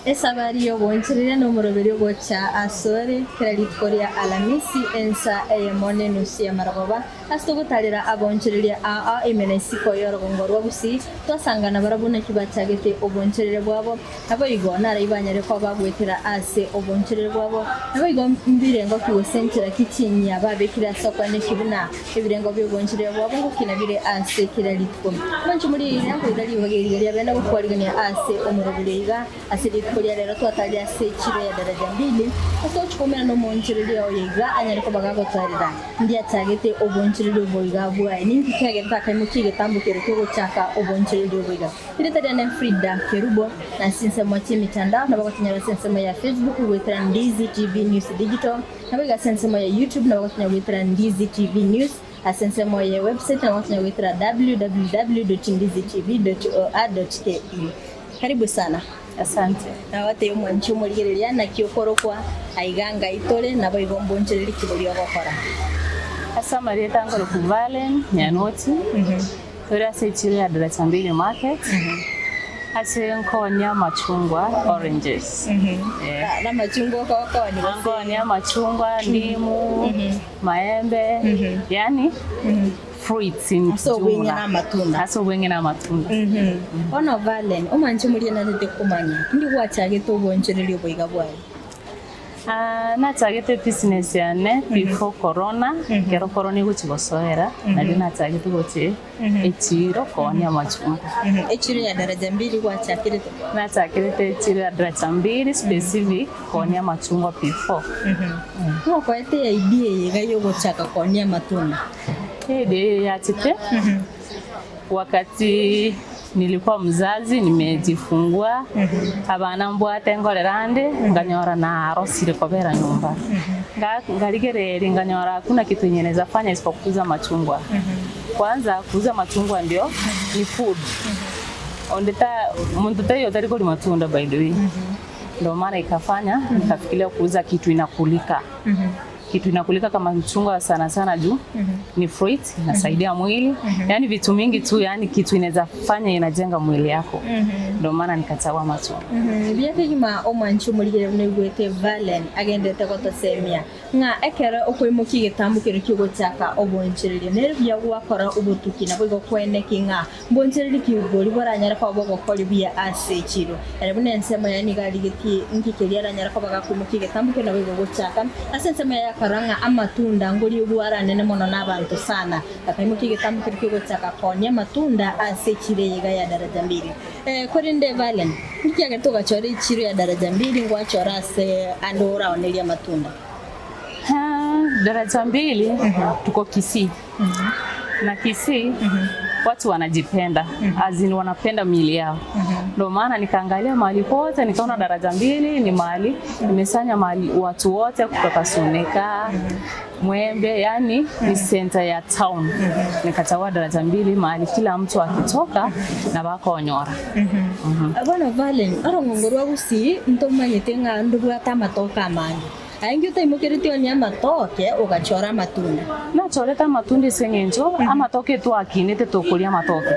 Esabari y'ogoonchoreria nomoroberi ogocha asore kera rituko ria Alamisi ensa eyemo nenusu y'amarogoba, ase togotarera abaonchoreria aa ime na isiko y'orogongo rwa Gusii, twasangana barabwo naki bachagete oboonchoreria bwabo, naboigo narai banyare koba goetera ase oboonchoreria bwabo, naboigo mbirengo ki gose nchera ki chinyia babekire ase okoenekia buna ebirengo bi'oboonchoreria bwabo ngokina bire ase kera rituko. Mwanche morigereria nkoira ribaga eriga ria bene gokwarigania ase omoroberi oiga. Ase rituko ria rero twataria ase echiro ya daraja mbili, ase togochia koumerana nomoonchoreria oyo iga anyare koba gagotoerera. Ndiachagete oboonchoreria obo iga bwaye. Ninki kiagerete akaimokia egetambo keria ki'ogochaka oboonchoreria obo iga? Erieta riane Frida Kerubo, na ase ensemo chi'emitandao nabo gotinyora ase ensemo ya Facebook goetera Ndizi TV News Digital, nabo iga ase ensemo ya YouTube nabo gotinyora goetera Ndizi TV News, ase ensemo ye website nabo gotinyora goetera www.ndizitv.or.ke. Karibu sana. Asante. Nagotebi omwanchi omorigereria naki okorokwa, aiga ngai tore, naboigo mbonchereri ki boria ogokora. Ase amarieta nkorokwa Valen Nyanoti, tore ase echiro ya Daraja Mbili Market, ase nkonia amachungwa, oranges. Eh. Namachungwa okokonia gose? Nkonia amachungwa, ndimu, maembe, yaani fruits in Ase obweng'e jumla. na amatunda. Ase obweng'e na amatunda. Bono Valen, omwanche omoria narete komanya, indi gwachagete obonchoreria oboiga bwaye? Ah, nachagete ebusiness yane before corona, ekero corona egochi gosoera, nario nachagete gochi echiro koonia amachungwa. Echiro ya daraja mbili gwachakerete? Nachakerete echiro ya daraja mbili specific koonia amachungwa before. Ngokoete idea eye iga yogochaka koonia amatunda? Idea eye yachete wakati nilikuwa mzazi nimejifungua abana mbwate nkorera ande nkanyora narosire kobera nyomba Nga- nkarigereria nkanyora hakuna kitu yenye naeza fanya isipokuwa kuuza machungwa kwanza kuuza machungwa ndio ni food onde ta muntu taiyo otari koria matunda by the way ndio maana ikafanya nikafikiria kuuza kitu inakulika kitu inakulika kama mchungwa sana sana juu ni fruit inasaidia mwili yani vitu mingi tu yani kitu inaweza fanya inajenga mwili yako ndio maana nikachagua machungwa Buya kegima omwanchi omorigere buna oigwete Valen agenderete gotosemia ng'a ekero okoimokia egetambo keria ki'ogochaka obonchereria nere buya gwakora obotuki naboigo kweneki ng'a Mbonchereri ki boria boranyare koba bogokori buya ase echiro? Ere buna ensemo yaye nigo arigetie inki keria aranyare koba gakoimokia egetambo keria naboigo gochaka ase ensemo yaye akarora ng'a amatunda ngoriegwa aranene mono nabanto sana. Akaimokia egetambo keria kiogochaka koonia amatunda ase echiro eye iga ya daraja mbili. Korende Valen, inki kiagerete ogachora echiro ya daraja mbili ngwachora ase ande oraonerie amatunda? Daraja mbili tuko Kisii. Na Kisii watu wanajipenda as in wanapenda miili yao. Ndio maana nikaangalia mahali pote nikaona daraja mbili ni mahali imesanya mahali watu wote kutoka Suneka, Mwembe, yani ni center ya town. Nikachagua daraja mbili mahali kila mtu akitoka na bakonyora. Bono Valen, orong'ongo rwa Gusii ntomanyete ng'a ndobwate amatoke amange. Aye inki otaimokeretie onye amatoke ogachora amatunda? Nachorete amatunda ase eng'encho amatoke twakinete tokoria amatoke.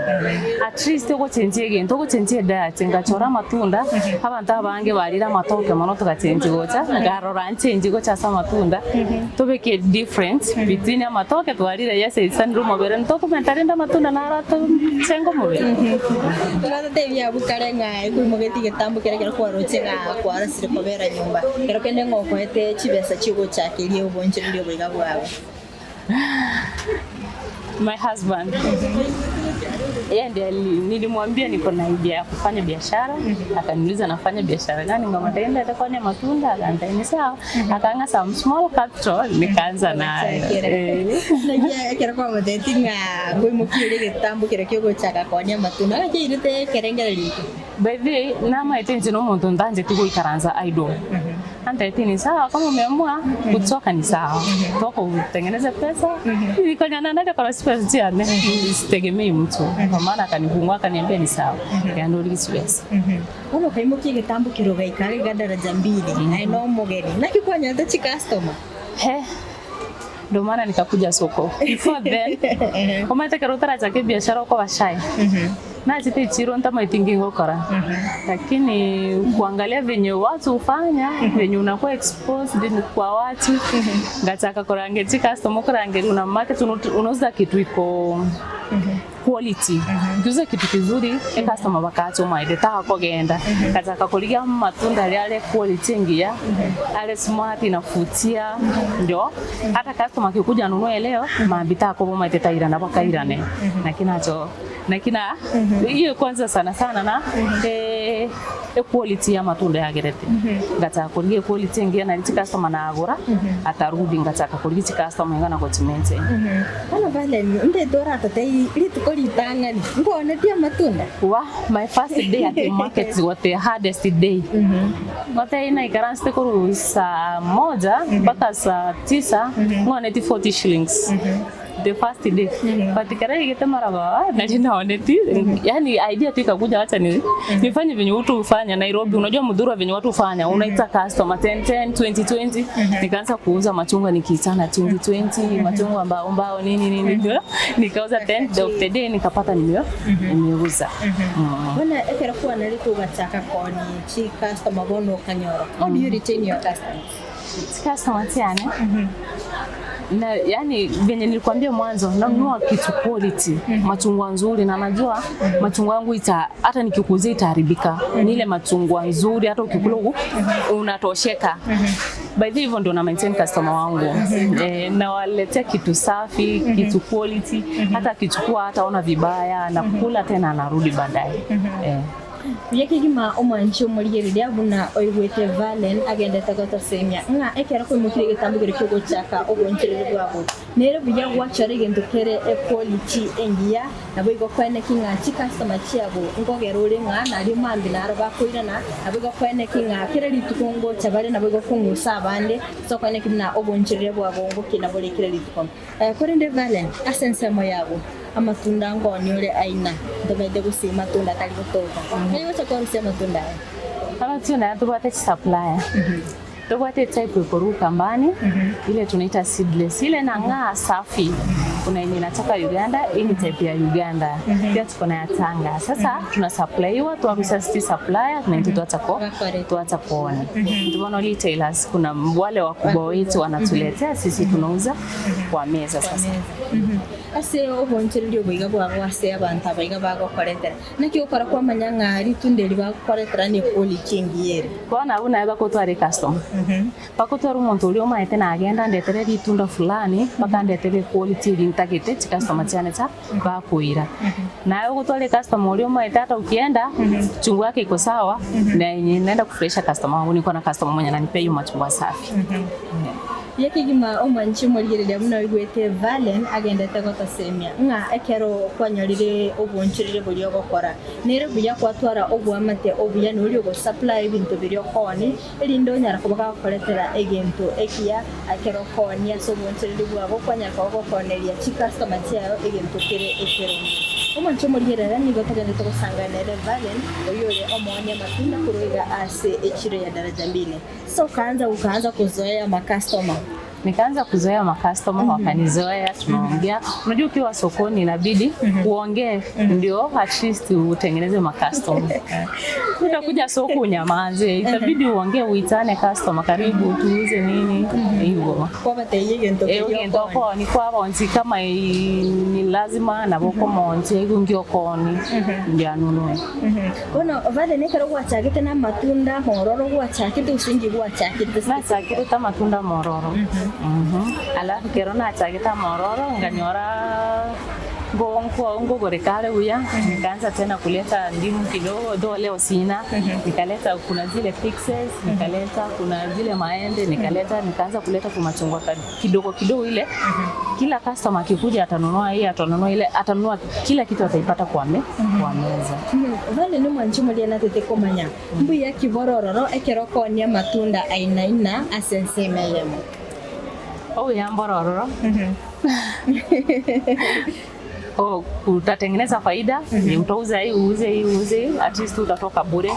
At least ogochenchia egento, ogochenchia ediet, ngachora amatunda, abanto abange barire amatoke mono togachenchia gocha, nkarora nchenchie gocha ase amatunda, tobeke difference between amatoke twarire yes aisanire omobere, ntokomenta rende amatunda naro atochenga omobere. Togatotebia abwo kare ng'a ekoimogetie egetambo keria ekero kwaroche ng'a kwarosire kobera nyomba. Kero kende ng'a okoete chibesa chi'ogochakeria obonchoreria oboiga bwao. My husband yeye ndiye nilimwambia niko na idea ya kufanya biashara, akaniuliza nafanya biashara gani, nikamwambia nitaenda kufanya matunda, akaniambia ni sawa, akang'a some small capital nikaanza nayo. Eh. Naki ekero kwamotebetie ng'a nkoimokia ore egetambo keria kiogochaka koonia amatunda, naki airete ekerengererio ekio? By the way, namaete inche nomonto ntancheti goikaransa idle. Antebetie ni sawa kama umeamua kutoka ni sawa. Toka utengeneze pesa, nikonya naende korosia chibesa chiane, sitegemei mtu. Kwa maana akanifungua akaniambia ni sawa, genda origie chibesa. Bono okaimokia egetambo keria ogaika are iga daraja mbili, aye nomogeni, naki kwanyorete chicustomer? He. Ndio maana nikakuja soko. Before then, omanyete ekero otarachaka ebiashara okoba shy. Nachete echiro ntamaeti nki ngokora. Lakini kuangalia venye watu hufanya, venye unakuwa exposed ni kwa watu, ngachaka korangeria chicustomer okorangeria una market unauza kitu iko quality. Ukiuza kitu kizuri, ecustomer bakacha omaete takogenda. Ngachaka korigia amatunda aria are quality engiya, are smart inavutia, ndio hata customer akikuja anunue leo, mambia takoba omaete tairana bakairane. Naki nacho naki na hiyo kwanza sana sana na eh, equality ya matunda yagerete. Ngachaka korigia equality engiya nari chicustomer nagora, atarudi ngachaka korigia chicustomer iga na gochimaintain. Bono Valen, ntaete oratatebie rituko ritang'ani, nkoonetie amatunda? Wa, my first day at the market was the hardest day. Ngotebie naikaransete korwa saa moja mpaka saa tisa, ng'oneti 40 shillings. The first day. But ekero yaigete maragoba, nari naoneti, yaani idea tu ikakuja wacha ni, nifanye venye watu hufanya Nairobi. Unajua Muthurwa venye watu hufanya, unaita customer 10 10 20 20. Nikaanza kuuza machungwa nikiitana 20 20, machungwa mbao mbao nini nini ndio. Nikauza 10 of the day nikapata nimeuza. Bono ekero kwanarete ogachaka koonia chi customer bono okanyora, how do you retain your customers? Customer chiane na yani venye nilikwambia mwanzo nanunua kitu quality machungwa nzuri na najua machungwa yangu ita hata nikikuuzia itaharibika ni ile machungwa nzuri hata ukikula unatosheka by the way hivyo ndio na maintain customer wangu eh, nawaletea kitu safi kitu quality hata akichukua hata ona vibaya na kula tena anarudi baadaye eh. Buya kegima omwanchi omorigereria buna oigwete Valen agendete gotosemia ng'a ekero koimokire egetambo keria kiogochaka obonchereri bwabo nere buya gwachora egento kere equality engiya nabo igo koeneki ng'a chicustomer chiabo nkogera ore ng'a nario mambia naro bakoirana nabo igo koeneki ng'a kera rituko ngocha bare nabo igo kong'usa abande ase okoeneki buna obonchereri bwabo ngokina bore kera rituko. Korende Valen ase ensemo yabo Amatunda nkooni ore aina, ntomaete gose matunda atari gotoka. Ng'ai gocha kwarusia amatunda aya? Amatunda aya tobwate chisupplier. Tobwate etype ekorwa Ukambani, ile tunaita seedless, ile inang'aa safi. Kuna yenye inatoka Uganda, hii ni type ya Uganda. Pia tuko na ya Tanga. Sasa tunasupplywa twarusia ase chisupplier na intwe twacha ko twacha koona. Intwe bono retailers kuna wale wakubwa wetu wanatuletea sisi tunauza kwa meza sasa. Ase obonchereria oboiga bwabo ase abanto abaiga bagokoretera. Naki ogokora kwamanya ng'a ritunda eri bagokoretera nequality engiya ere. Bono abwo naye bagotwara ecustomer. Bagotwara omonto oria omaete nagenda andetere ritunda fulani mpaka andetere equality eria ntagete chicustomer chiane cha bakoira. Naye ogotwara ecustomer oria omaete hata ukienda chungwa yake iko sawa na yenye naenda kufurahisha customer wangu niko na customer mwenye ananipea hiyo machungwa safi. Buya kegima omwanchi omorigereria buna oigwete Valen agendete gotosemia, ng'a ekero kwanyorire obonchoreri boria ogokora, nere buya kwatwara oboamate obuya noria ogosupply ebinto biria okoonia, erinde onyara koba gagokoretera egento ekiya ekero okoonia ase obonchoreri bwabo, kwanyara koba gokooneria chicustomer chiayo egento kere ekeronge. Omwanchi omorigereria nigo togendete gosangana nere Valen, oyio ore omoonia amatunda korwa iga ase echiro ya Daraja Mbili. Sasa ukaanza ukaanza kuzoea macustomer. Nikaanza kuzoea macustomer wakanizoea, tunaongea. Unajua ukiwa sokoni inabidi uongee ndio at least utengeneze macustomer. Utakuja soko unyamaze, itabidi uongee, uitane customer, karibu tuuze nini hivyo. Kwabatebia egento Eh, keria ogento okooni. okoni kwabonsi kama ni lazima nabo okomontia igo nki okoni ndio anunue. Bono Valen ekero gwachagete na amatunda mororo gwachakete gose inki gwachakete ase Nachakire amatunda mororo. Alafu kero nachagete amororo nkanyora ngo- nko- ngogoreka are buya nikaanza tena kuleta ndimu kidogo though leo sina nikaleta kuna zile pixes nikaleta kuna zile maembe nikaleta nikaanza kuleta kumachungwa kidogo kidogo ile kila customer akikuja atanunua hii atanunua ile atanunua kila kitu ataipata kwa, me, kwa meza Vale nomwanche omoria natete komanya mbuya ki borororo ekero okoonia amatunda aina aina ase ensemo eyemo. Obuya mborororo. O- Utatengeneza faida, utauza hii uuze hii uuze hii, at least utatoka bure,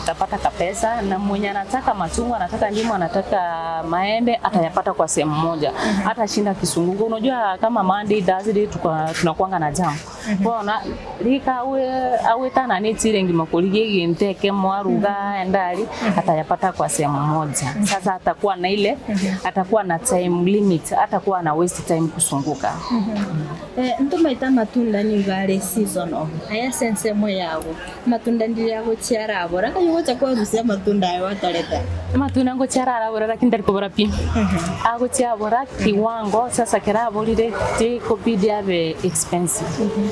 utapata kapesa. Na mwenye anataka machungwa, anataka ndimu, anataka maembe atayapata kwa sehemu moja, hata shinda kisunguko. Unajua kama Monday, Thursday tunakuanga na jam bona rika awe awetana ni chiringi makuri ginte mwaruga endari atayapata kwa sehemu moja. Sasa atakuwa na ile atakuwa na time limit, atakuwa na waste time kusunguka. Eh, ntomaete amatunda nigo are seasonal, aya ase ensemo yago, amatunda ndire agochia arabora, nkai ogocha kwarusia amatunda aye gwatorete? Amatunda ngochia ararabora lakini tari kobora pi. Agochia abora kiwango sasa kera aborire tikobidi abe expensive.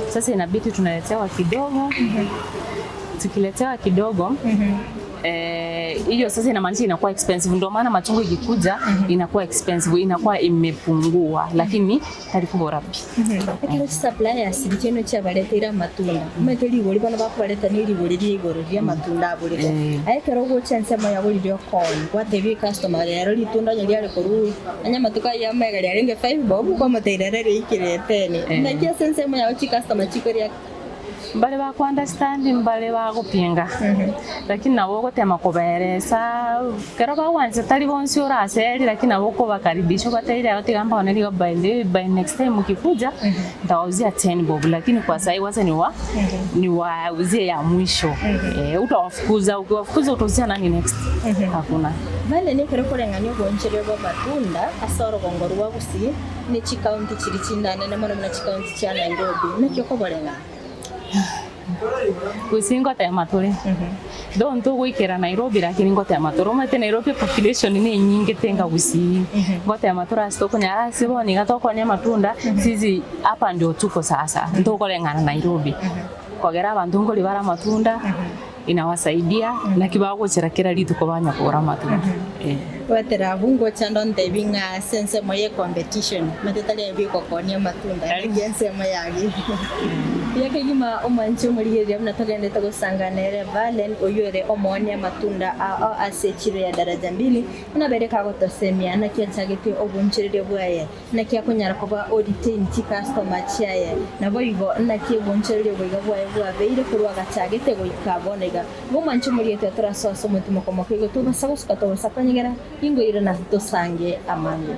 Sasa inabidi tunaletewa kidogo. Tukiletewa kidogo eh, hiyo sasa inamaanisha inakuwa expensive. Ndio maana machungwa ikikuja inakuwa expensive, inakuwa imepungua, lakini tari kobora pi. Ekero chisuppliers chiaino chiabareteire amatunda, omanyete rigori bono bakobareta ne rigori ria igoro riria amatunda aborete. Aye ekero ogocha ensemo yago riria okoonia, gwatebia ecustomer rero ritunda onye riare korwa onye amatuko ayio amega riarenge 5 bob, kwamotebia rero riaikire 10. Naki ase ensemo yago chicustomer chikoria. Mbare ba ku-understand mbare bagopinga, lakini nabo ogotema kobaeresa ekero bagwancha tari bonsi oraseri lakini nabo okobakaribisha obatebi iga tiga mbaone rigo by the way by next time mkikuja nitawauzia 10 bob lakini kwa sahi wacha niwa niwauzie ya mwisho eh, utawafukuza ukiwafukuza utauzia nani next hakuna Bande nekero koreng'ania obonchereria bw'amatunda ase orogongo rwa Gusii ne chikaunti chiria chindanene mono buna chikaunti chia Nairobi, naki okoboreng'ania? Gusii ngotema tore though ntogoikera Nairobi lakini ngotema tore omanyete Nairobi population ne enyinge tenga Gusii ngotema tore ase tokonyara ase bono iga tokonya amatunda sisi hapa ndio tuko sasa ntokoreng'ana Nairobi kogera abanto nkori bare amatunda inawasaidia naki bagochera kera rituko banya kogora amatunda eh. Goetera abwo ngocha ndontebi ng'a ase ensemo ye competition omanyete tari aye bweka okoonia amatunda naki ensemo yaye Buya kegima omwanchi omorigereria buna togenderete gosanga nere Valen oyio ore omoonia amatunda ao ase echiro ya Daraja Mbili buna abeire kagotosemia naki achagete obonchereria bwaye Naki akonyara koba o retain chicustomer chiaye? Naboigo naki obonchoreria oboiga bwaye bwabeire korwa agachagete goika bono iga. Igo omwanche omoriete torasoe ase omotima okomoka igo tobasa gosuka tobasa konyegera, ingoirana tosange amange.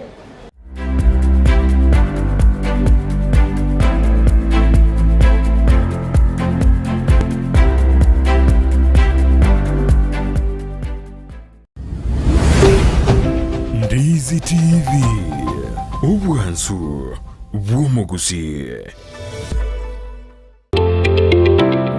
Ndizi TV, obwansu bw'omogusi.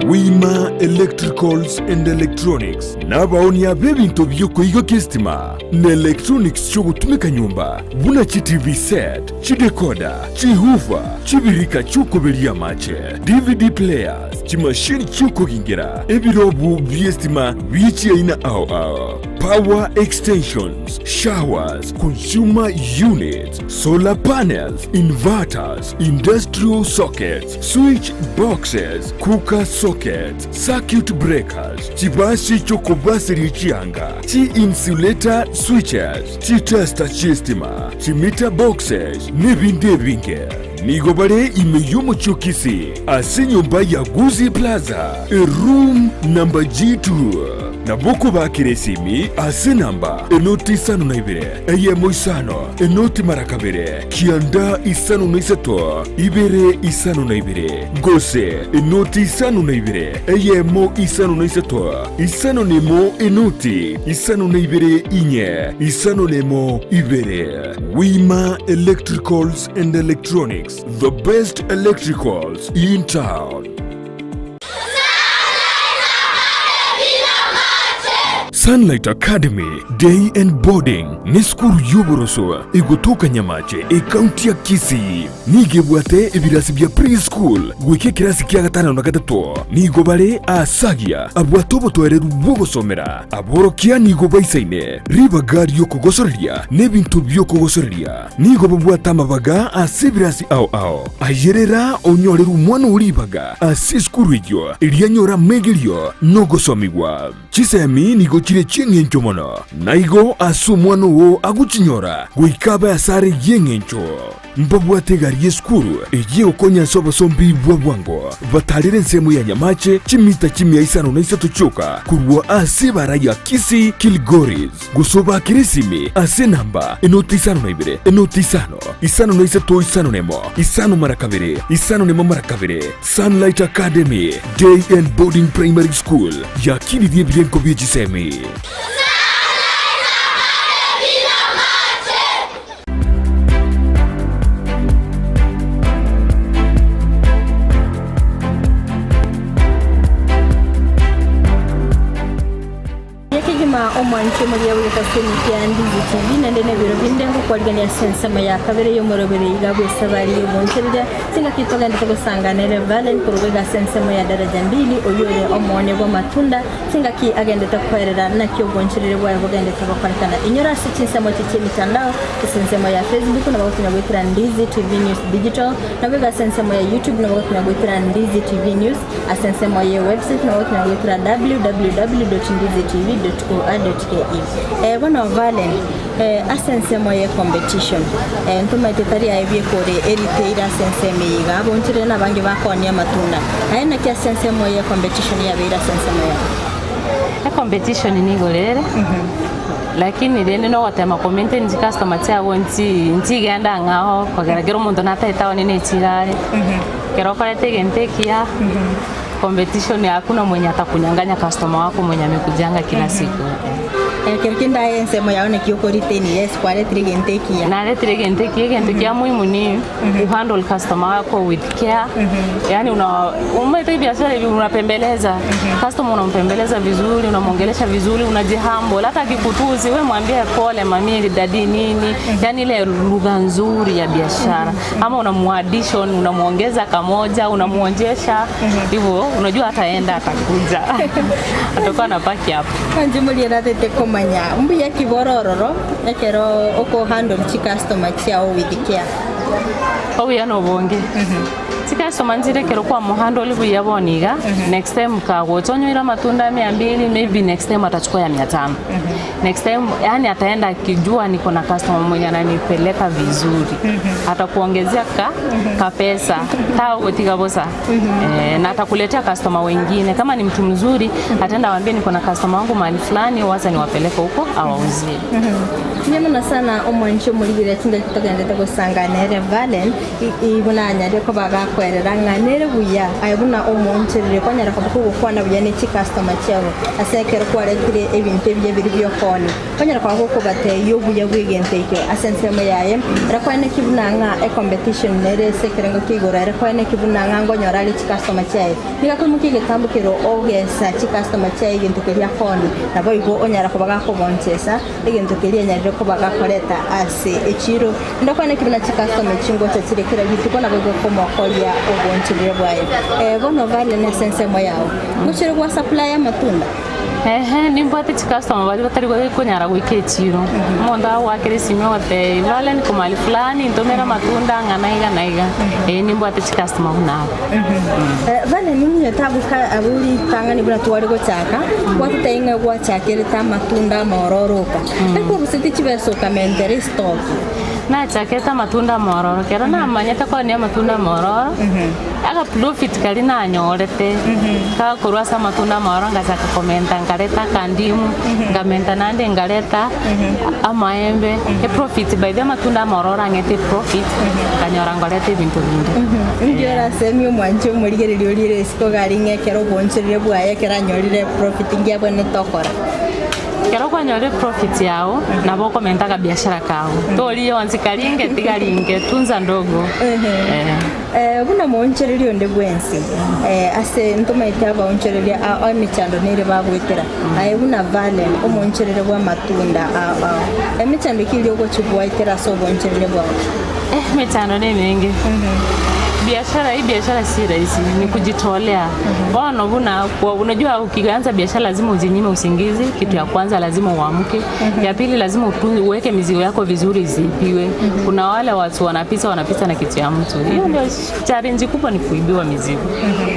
Wima Electricals and Electronics nabaonia b'ebinto bi'okoigokia esitima na electronics chi'ogotumeka nyomba buna chi TV set, chidecoder, chihoofer, chibirika chi'okoberia amache, DVD players, chimashini chi'okogingera, ebirobu bi'esitima bie chiaina ao ao, power extensions, showers, consumer units, solar panels, inverters, industrial sockets, switch boxes, cooker sockets, circuit breakers, chibasi chi'okobaseria chianga, chi-insulator switches, chitester chi'estima, chimeter boxes, nebinde ebinge. Nigo bare ime y'omochie o Kisii ase enyomba ya Gusii Plaza, eroom number G2. Nabo okobakera esimi ase enamba enoti isano na ibere, eyemo isano, enoti mara kabere, kianda isano na isato, ibere isano na ibere, gose enoti isano na ibere, eyemo isano na isato, isano na emo enoti isano na ibere inye, isano na emo ibere. Wima Electricals and Electronics, the best electricals in town. Sunlight Academy Day and Boarding nesukuru y'oboroso egotoka Nyamache ekaunti ya Kisii. Nigo ebwate ebirasi bia pre-school goika ekerasi kia gatano na gatato. Nigo bare aasagia abwate obotoereru bw'ogosomera. Aborokia nigo baisaine ribaga ri'okogosoreria n'ebinto bi'okogosoreria. Nigo babwate amabaga ase ebirasi ao ao. Ayerera onyorere omwana oo ribaga ase esukuru eyio, erio anyore amegerio na ogosomigwa. Chisemi nigo chire chi'eng'encho mono, na igo ase omwana oo agochinyora goika abe asare y'eng'encho. Mbabwate egari y'esukuru eyio egokonya ase obosombi bwa bwango. Batarire ensemo ya Nyamache chimita chimia isano na isato chioka korwa ase ebara ya Kisii Kilgoris. Gose obakere esimi ase enamba enoti isano na ibere, enoti isano, isano na isato isano na emo, isano mara kabere, isano na emo mara kabere. Sunlight Academy Day and Boarding Primary School yakinirie ebirengo bie chisemi. Buya kegima omwanche omoria bw'egesasemi kia Ndizi TV naende nebiro binde ngokwarigania ase ensemo ya kabere y'omorobere iga bw'esabari y'obonchereria chingaki togendete gosanga nere Valen korwa iga ase ensemo ya Daraja Mbili oyio ore omoonia bw'amatunda chingaki agendete koerera naki obonchereria bwaye bogendete gokorekana inyora ase chinsemo echi chi'emitandao ase ensemo ya Facebook nabo gokonya goetera Ndizi TV News Digital nabo iga ase ensemo ya YouTube nabo gokonya goetera Ndizi TV News Ase ensemo ye website nabo gotumia goetera www.ndizitv.or.ke. Eh, bono Valen, eh, ase ensemo ye competition eh, ntomaete tari aye bieka ore eriteire ase ensemo eye iga aboncherere na abange bakoonia amatunda. Aye naki ase ensemo ye competition yabeire ase ensemo yao? Ecompetition nigo rere lakini rende nogotema ko maintain chicustomer chiago nchi nchigenda ang'ao kogera kera omonto nataete etaoni na echiro are. Ekero okoreta egento ekiya, competition hakuna mwenye atakunyang'anya customer wako mwenye amekujanga kila siku. Ekero kende aye ensemo yao naki oko retain yes kwaretire egento ekiya. Naretire egento ekiya, egento kia muhimu ni uhandle customer wako with care, yaani una umaete biashara hivi unapembeleza customer, unampembeleza vizuri, unamwongelesha vizuri, unajihumble, hata akikutusi we mwambie pole mami, dadi nini, yaani ile lugha nzuri ya biashara ama unamuaddition unamuongeza kamoja unamuonjesha hivyo unajua ataenda atakuja atakuwa anabaki hapo Inche moria natete komanya mbuya ki bore ororo ekero oko handle chicustomer chiao with care. Obuya nobonge chicustomer nchire ekero kwamohandle buya bono iga next time kagocha onyoire amatunda mia mbili maybe next time atachukua ya mia tano Next time yani ataenda akijua niko na customer mwenye ananipeleka vizuri. Atakuongezea ka, ka pesa tagotiga bosa. Eh, na atakuletea customer wengine. Kama ni mtu mzuri ataenda awambie niko na customer wangu mahali fulani, wacha niwapeleke huko awauzie. Mbuya mono sana omwanchi omorigereria chingaki togenderete gosanga nere Valen, i buna anyaria koba gakoerera ng'a nere buya aye buna omoonchereri kwanyara koba kogokwana buya ne chicustomer chiabo. Ase ekero kwaretire ebinto ebiya biria bi'okooni, kwanyara koba gokobatebia obuya bw'egento ekio ase ensemo yaye, ere koeneki buna ng'a ecompetition nere ase ekerengo kia igoro, ere koeneki buna ng'a nkonyora are chicustomer chiaye. Nigo akoimokia egetambo kero ogesa chicustomer chiaye egento keria akooni, naboigo onyara koba gakobonchesa egento keria anyarire koba gakoreta ase echiiro. Naende koeneki buna chicustomer echi ngocha chire kera rituko, naboigo komokoria obonchorire bwaye. Ee, bono Valen ase ensemo yao, ngochire gwa supply amatunda? Ehe, nimbwate chicustomer baria batari konyara goika echiro. Omonto agoakera esimi ogotebia Valen niko mahali fulani ntomere amatunda ang'a na iga na iga. Ee nimbwate chicustomer buna abo. Valen ninyete abwo ka abwo ritang'ani buna tware gochaka, gwatotebia ng'a gwachakerete amatunda amaororo oka. Naki oruseti chibesa okamentera estock? Nachakete amatunda amaororo, ekero namanyete koonia amatunda amaororo, aga profit karia nanyorete, gakorwa ase amatunda amaororo ngachaka komenta nkareta akandimu, nkamenta naende nkareta amaembe, eprofit by the way amatunda amaororo ang'ete eprofit, nkanyora nkoreta ebinto binde. Inki orasemie omwanchi omorigereria oria ere isiko iga aria ng'a ekero oboncherere bwaye ekero anyorire eprofit inki abwenerete okora? Ekero kwanyorire profit yao, nabo okomenta akabiashara kao. Tori yonsi karinge tiga ringe, tunza ndogo. Eh. Eh, buna moonchoreria onde bwensi eh, ase ntomaete abaonchoreria ao emechando nere bagoetera aye buna Valen omoonchoreria bw'amatunda ao ao emechando ki eria ogochia goetera ase oboonchoreria bwao Eh, emechando nemenge. Biashara hii biashara si rahisi, ni kujitolea. Bono buna kwa unajua ukianza biashara lazima ujinyime usingizi. Kitu ya kwanza lazima uamke. Ya pili lazima uweke mizigo yako vizuri isiibiwe. Kuna wale watu wanapita wanapita na kitu ya mtu. Hiyo ndio challenge kubwa, ni kuibiwa mizigo.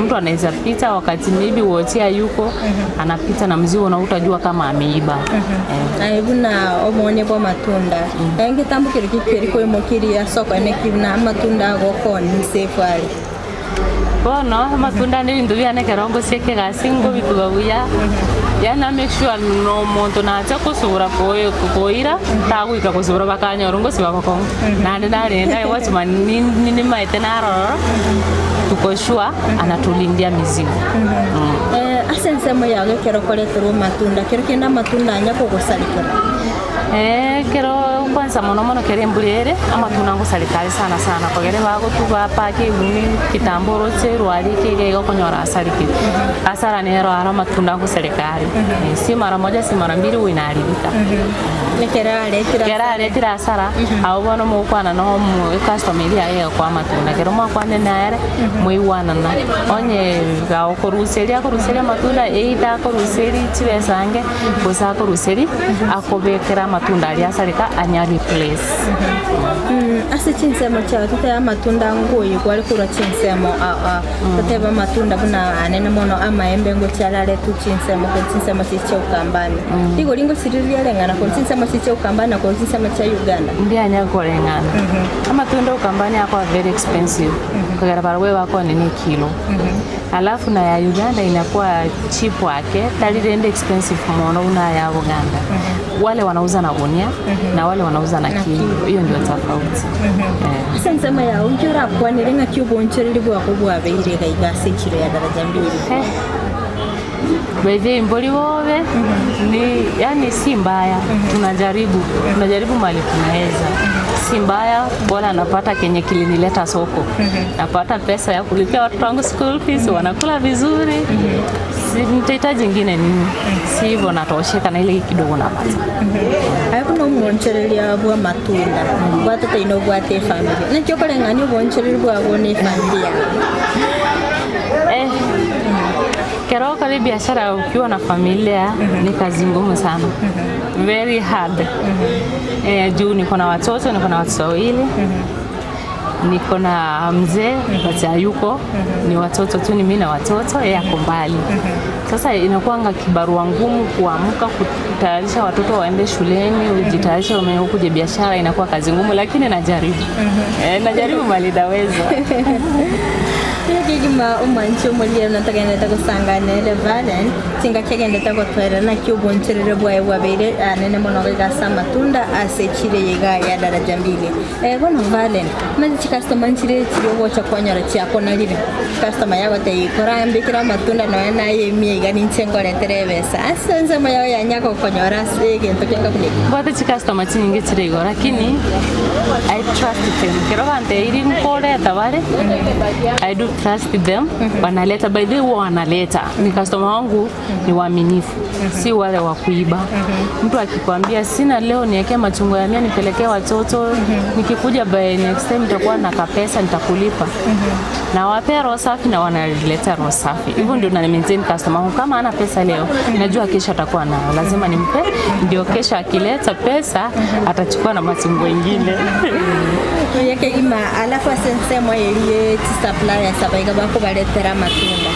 Mtu anaweza pita wakati maybe wote yuko anapita na mzigo na utajua kama ameiba. Eh. Aye buna obonye bwa amatunda naye ngetambo kere kikeri koimokiria soko ene ki buna amatunda agokoni nsefu are. Bono amatunda ande ebinto biane ekero ngosia ekegasi ngobituba buya, yaani na make sure na omonto nacha kosubora koe koira, tagoika kosubora bakanyora ngosiba bokong'u. Naende narenda aye watchman ni nimaete narororo, tuko sure anatulindia mizigo. Eh, ase ensemo yago ekero okoreterwa amatunda, kero kende amatunda anya kogosarikera. Ee, ekero kwanza mono mono kere embura ere, amatunda ngosareka are sana sana, kogera bagotuba apake egumi kitambo oroche rwari eke iga iga okonyora asarikire. Hasara nero aro amatunda ngosareka are, si mara moja si mara mbili huwa inaharibika. Ekero aretire Ekero aretire hasara, abwo bono mogokwana na omo ecustomer eria yaye egokoa amatunda, ekero mwakwanire nere, mwaigwanana, onye gagokoruseria akoruseria amatunda either akoruseria chibesa ange, gose akoruseria akobekera amatunda aria asareka anya replace. Ase chinsemo chiao totebe amatunda ngoyigwa are korwa chinsemo ao ao, totebe amatunda buna anene mono amaembe ngochia araretwe chinsemo korwa chinsemo chiria chia Ukambani. Rigori ngosiri riareng'ana korwa chinsemo chiria chia Ukambani na korwa chinsemo chia Uganda. Mbianya koreng'ana. Amatunda Ukambani akoba very expensive, kogera barabwo ebakoonena ekilo. Alafu na ya Uganda inakuwa cheap ake, tari rende expensive mono buna aya Buganda. Wale wanauza na gunia na wale wanauza na kilo, hiyo ndio tofauti. Eh. Ase ensemo yao inki orakwanere ng'aki obonchereri bwako bwabeire iga iga ase echiro ya daraja mbili? Eh. By the way, mbori bobe ni yani si mbaya, tunajaribu tunajaribu mali tunaweza, si mbaya, bora napata kenye kilinileta soko, napata pesa ya kulipia watoto wangu school fees, wanakula vizuri, si nitahitaji ingine nini? Si hivyo natosheka na ile kidogo napata. Aye buna omwonchoreria bw'amatunda gwatete inobwate efamiri, naki okoreng'ania obwonchoreri bwabo na efamiri yao? Eh, kero okore ebiashara ukiwa na familia ni kazi ngumu sana very hard eh, juu niko na watoto, niko na watoto wawili niko na mzee but hayuko, ni watoto tu, ni mimi na watoto, yeye ako mbali. Sasa inakuanga kibarua ngumu kuamka kutayarisha watoto waende shuleni, ujitayarishe ukuje biashara, inakuwa kazi ngumu, lakini najaribu eh, najaribu mali naweza. Kegima omwanchi omorigere natogenderete gosanga nere Valen, chingaki agenderete gotwerera naki oboncherere bwaye bwabeire anene mono iga ase amatunda ase echiro eye iga ya daraja mbili. Eh, bono Valen, omanyete chicustomer nchire chiria ogocha kwanyora chiakonarire, customer yagotebia korambekere amatunda nonya naye emia iga ninche nkoretere ebesa ase ensemo yao yanya gokonyora ase egento kianga buna eke. Mbwate chicustomer chinyinge chire igo lakini I trust them. Kero banteiri nkoreta bare I do trust them. Wanaleta by the way huwa wanaleta. Ni customer wangu ni waaminifu. Si wale wa kuiba. Mtu akikwambia sina leo niwekee machungwa ya mia nipelekee watoto, nikikuja by next time nitakuwa na kapesa nitakulipa. Na wapea roho safi na wanaleta roho safi. Hivyo ndio na maintain customer wangu. Kama hana pesa leo, najua kesho atakuwa nayo. Lazima nimpe ndio kesho akileta pesa atachukua na machungwa ingine. Oye kegima alafu ase ensemo eria ye chisuppliers aba iga bakobaretera amatunda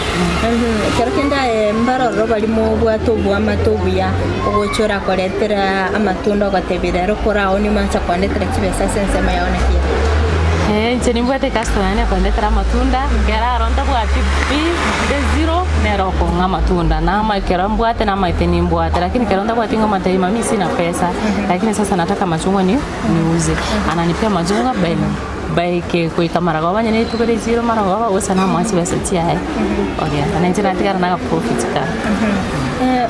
ekero kende aye mbarororo baria mobwate oboamate obuya ogocha orakoretera amatunda ogatebia rero koraonie omanche kondetera chibesa ase ensemo yao naki ere. Eh, inche nimbwate ecustomer yane ekondetera amatunda, ekero aro ntabwati pi, nde zero, nere okong'a amatunda. Nama ekero mbwate namaete nimbwate, lakini ekero ntabwati ng'omotebia mami sina pesa, lakini sasa nataka machungwa ni niuze. Ananipea machungwa by by ke goika maragoba onye rituko ria zero maragoba gose namoa chibesa chiaye, ogenda. Na inche natigara na agaprofit kare.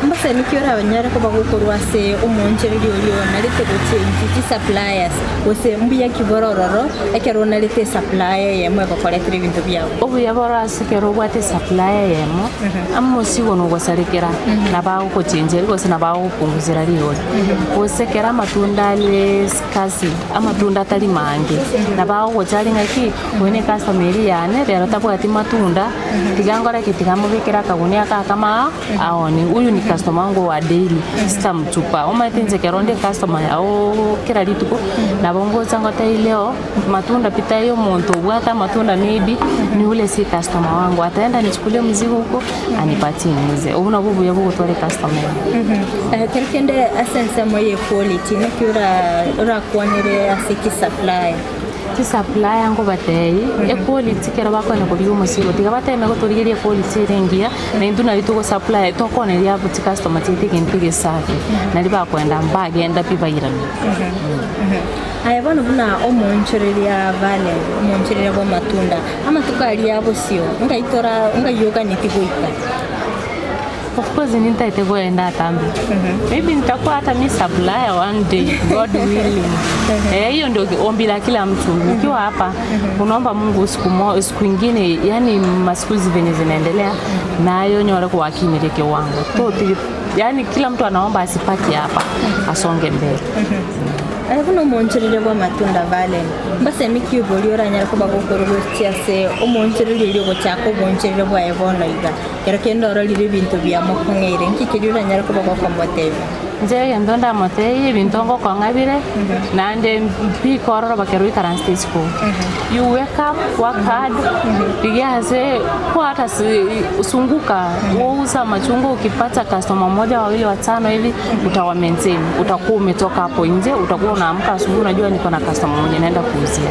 Mbasemi ki orabanyare koba gokorwa ase omoonchoreria oria onarete gochengi chisuppliers, gose mbuya ki bore ororo ekero onarete esupplier eyemo egokoretera ebinto biago? Obuya bore ase ekero obwate esupplier eyemo, omosigo nogosarekera, nabo agogochengeria gose nabo agogopungusera rigori. Gose ekero amatunda are scarce, amatunda atari mange, nabo agogocharia ng'aki, oyo ne ecustomer eria yane, rero tabwati matunda, tiga nkore ki? Tiga mobekere akagunia aka akamo aa. Aone, huyu ni customer wangu wa daily, sitamtupa. Omanyete inche ekero onde ecustomer yao kera rituko, nabo ngocha ngotebie leo matunda pi taiyo omonto obwate amatunda maybe ni ule si customer wangu, ataenda anichukulie mzigo huko anipatie niuze. Obwo nabwo obuya bwa ogotwara ecustomer eye. Ekero kende ase ensemo ye equality naki ora orakwanere ase chisupplier? Chisupplier nkobatebie, equality ekero bakoenda korigia omosigo tiga bateme gotorigeria equality ere engiya. Na intwe nari togo supply tokoneria abwo chicustomer chiaito egento egesafi, nari bakoenda mbagenda pi bairane. Aye bono buna omoonchoreria vale, omoonchoreria bw'amatunda, amatuko aria bosio ngai tora ngai oganeti goika? Of course nintaete koenda atambe. Maybe nitakuwa hata mi supplier one day, God willing. Eh, hiyo ndio ombi la kila mtu. Ukiwa hapa unaomba Mungu siku mo, siku ingine, yani masiku hizi venye zinaendelea nayo nyore kuwakimeria kiwango. To, yani kila mtu anaomba asipaki hapa, asonge mbele. Aye buna omoonchoreria bw'amatunda Valen, mbasemi ki oboria oranyare koba gokorwa gochia ase omoonchoreria oria ogochaka oboonchoreria bwaye bono iga? Ekero kende ororire ebinto biamokong'eire, nki keria oranyare koba gokomotebia? Inche egento ndamotebie, ebinto ngokong'a bire, naende mbikororoba ekero oikaransete isiko. You wake up, work hard, rigia ase kwa hata sunguka, wouza machungwa ukipata customer mmoja wawili watano hivi, utawa maintain, utakuwa umetoka hapo nje, utakuwa unaamka asubuhi unajua niko na customer mwenye naenda kuuzia.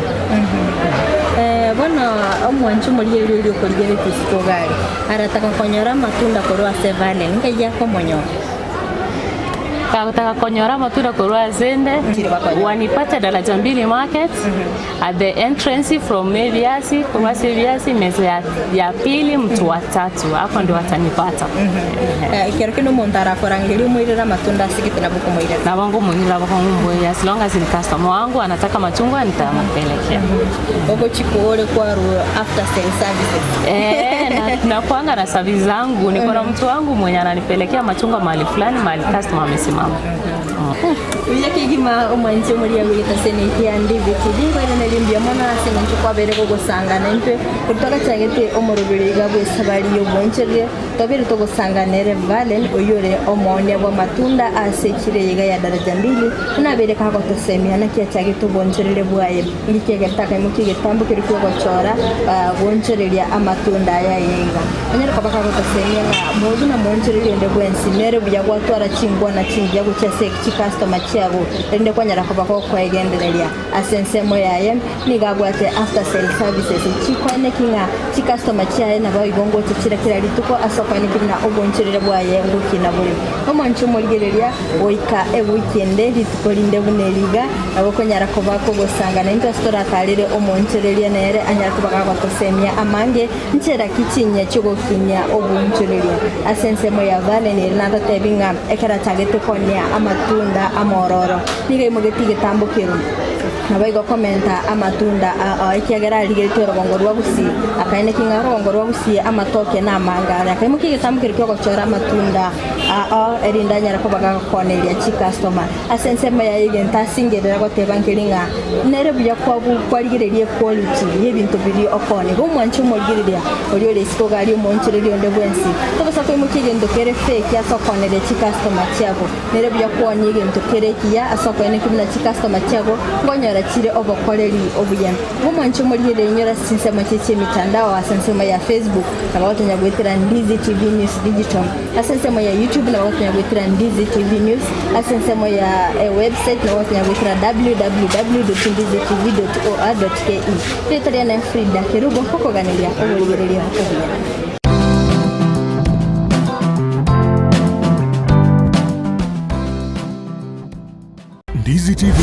Eh, bono omwancho omorigereria oria okorigeretie isiko iga are, arataka konyora amatunda korwa ase Valen, nkai akomonyora? Kagotaka konyora amatunda korwa ase nde, wanipate Daraja Mbili Market, at the entrance from ebiasi, korwa ase ebiasi meza ya, ya pili mtu wa tatu, hapo ndio watanipata. Eh, ekero kende omonto arakorangeria omoirere amatunda ase gete nabo okomoirera. Nabo ngomoirera bokong'u mbuya as long as ni customer wangu anataka machungwa nitampelekea. Ogochia ore kwarwa after sale services. Eh, na, nakuanga na service zangu, niko na mtu wangu mwenye ananipelekea machungwa mahali fulani, mahali customer amesimama. Buya kegima omwanchi omoria bw'egetaseni ekia Ndiviti Ndinkoiraneria mbuya mono ase eng'encho kwabeire gogosangana intwe korwa twagachagete omoroberi iga bw'esabari y'obonchoreria twabeire togosangana ere Valen oyio ore omoonia bw'amatunda ase echiro eye iga ya Daraja Mbili buna abeire kagotosemia naki achagete obonchoreria bwaye. Inki kiagerete akaimokia egetambo keria ki'ogochora gwonchoreria amatunda aya aye iga? Onyare koba kagotosemia ng'a mobe buna moonchoreria onde bwensi, nere buya gwatwara chinkwana chingiya gochia ase chikastoma chiago, erinde kwanyara koba gokoegendereria. Ase ensemo yaye nigo abwate after sale services chikoeneki ng'a chikastoma chiaye naboigo ngocha chire kera rituko ase okoeneki buna obonchoreria bwaye ngokina bore. Omwancho omorigereria goika ewiki ende rituko rinde buna eri iga, nabo okonyara koba kogosangana intwe ase toratarere omoonchoreria nere anyare koba gagotosemia amange nchera ki chinyia chi'ogokinyia obonchoreria. Ase ensemo ya Valen ere natotebi ng'a ekero achagete konia amatunda amororo nigo aimogetie egetambo keru naboigo komenta amatunda ao ekiagera arigeretie orogongo rwa gusii akaeneki ng'a orogongo rwa gusii amatoke namange are akaimokia egetambo keria kiogochora amatunda ao erinde anyare koba gakoneria chikastoma. Ase ensemo yaye egento asingerera goteba nkeri ng'a nere buya kwarigereria equality y'ebinto biria okoonia. Igo omwanche omorigereria oria ore isiko iga aria omoonchoreria onde bwensi, tobaisa koimokia egento kere fake ase okooneria chicustomer chiago. Nere buya kwonia egento kere ekiya ase okoenekia buna chicustomer chiago nkonyora chire obokoreri obuya. Igo omwanche omorigereria inyore ase chinsemo chie chi'emitandao ase ensemo ya Facebook nabo ogotonya goetera Ndizi TV News Digital. Ase ensemo ya YouTube nabo gotonya goetera Ndizi TV News, ase ensemo ya ewebsite nabo gotonya goetera www.ndizitv.or.ke. Erieta riane Frida Kerubo, nkokoganeria oborigereria obuya. Ndizi TV.